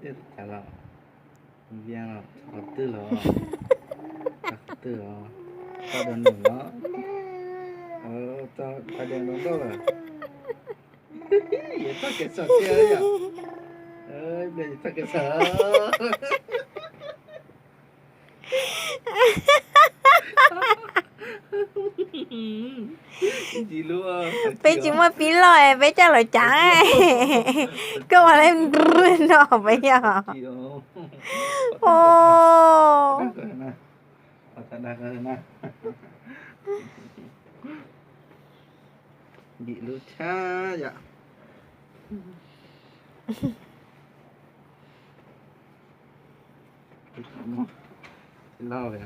Cas los, Vias los txog qhov twg los? Txog qhov twg los? Txog dua num los? Txog dua num nkauj lawm. Yuav txog kev sawv tiag yom? Yuav txog kev sawv. Peb tsis muaj pib loj, peb coj los cav. Koj ua li no peb yog. Dim lub tshab yom. Loj li.